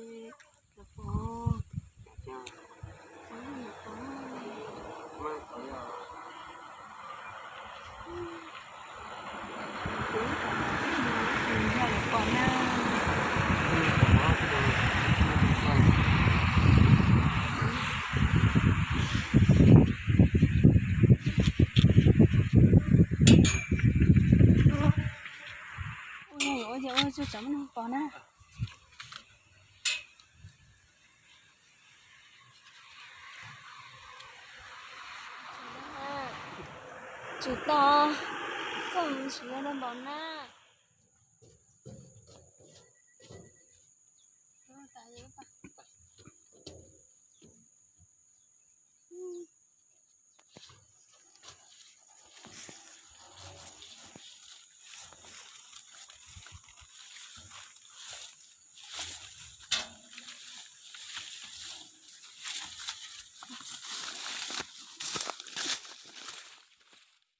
Cov pom. Cov pom. Kuv xav tias yog lawv pom na. Ua no yuav ua ces ua tsuag tsav muab no pom na. Tsum tau, txoj mus tsis yog tau npaum na.